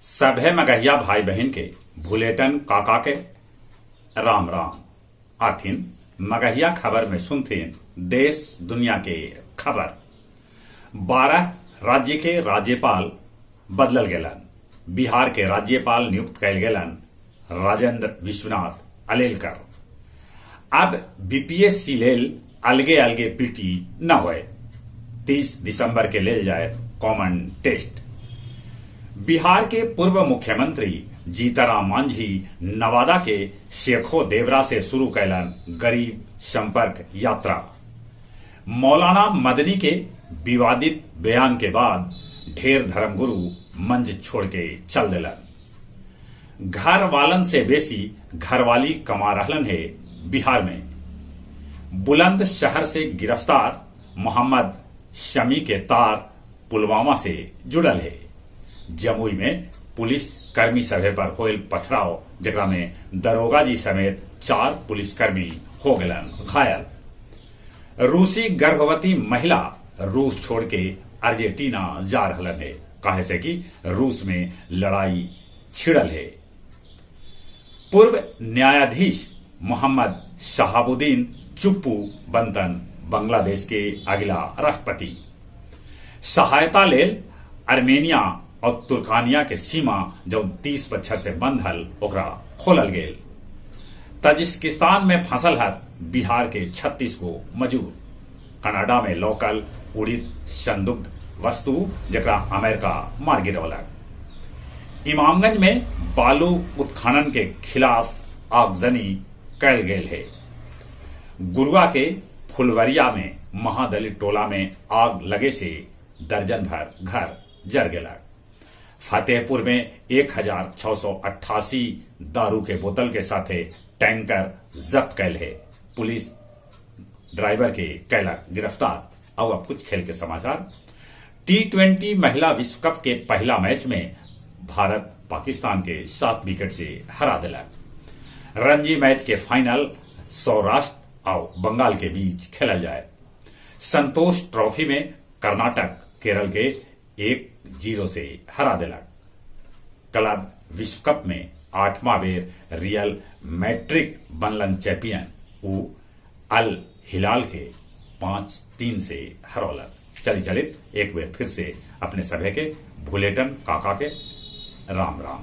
सभे मगहिया भाई बहिन के भुलेटन काका के राम राम। आथिन मगहिया खबर में सुनथिन देश दुनिया के खबर। 12 राज्य के राज्यपाल बदलल गेलन। बिहार के राज्यपाल नियुक्त कैल गेलन राजेंद्र विश्वनाथ अलेलकर। अब बीपीएससी लेल अलगे अलगे पीटी न होए। 30 दिसंबर के लेल जाए कॉमन टेस्ट। बिहार के पूर्व मुख्यमंत्री जीतनराम मांझी नवादा के शेखो देवरा से शुरू कैलन गरीब संपर्क यात्रा। मौलाना मदनी के विवादित बयान के बाद ढेर धर्मगुरु मंच छोड़ के चल देलन। घर वालन से बेसी घरवाली कमा रहलन हे बिहार में। बुलंद शहर से गिरफ्तार मोहम्मद शमी के तार पुलवामा से जुड़ल है। जमुई में पुलिस कर्मी सभे पर होयल पथराव, जेकरा में दरोगा जी समेत 4 पुलिसकर्मी हो गलन घायल। रूसी गर्भवती महिला रूस छोड़ के अर्जेंटीना जा रहलन है, काहे से कि रूस में लड़ाई छिड़ल है। पूर्व न्यायाधीश मोहम्मद शहाबुद्दीन चुप्पू बनतन बांग्लादेश के अगला राष्ट्रपति। सहायता लेल आर्मेनिया और तुर्कानिया के सीमा जो 30 बच्छर से बंद हल ओकरा खोलल गेल। ताजिकिस्तान में फंसल हत बिहार के 36 गो मजूर। कनाडा में लोकल उड़ित संदिग्ध वस्तु जकरा अमेरिका मार गिरौलक। इमामगंज में बालू उत्खनन के खिलाफ आगजनी कैल गेल है। गुरुआ के फुलवरिया में महादलित टोला में आग लगे से दर्जन भर घर जर गेलक। फतेहपुर में 1688 दारू के बोतल के साथे टैंकर जब्त कैल है। पुलिस ड्राइवर के कैलक गिरफ्तार। और अब कुछ खेल के समाचार। T20 महिला विश्व कप के पहला मैच में भारत पाकिस्तान के 7 विकेट से हरा दिलक। रणजी मैच के फाइनल सौराष्ट्र और बंगाल के बीच खेला जाए। संतोष ट्रॉफी में कर्नाटक केरल के 1-0 से हरा दिलक। क्लब विश्व कप में 8वां बेर रियल मैट्रिक बनलन चैंपियन। उ अल हिलाल के 5-3 से हरौलक। चली चलित एक बेर फिर से अपने सभे के भुलेटन काका के राम राम।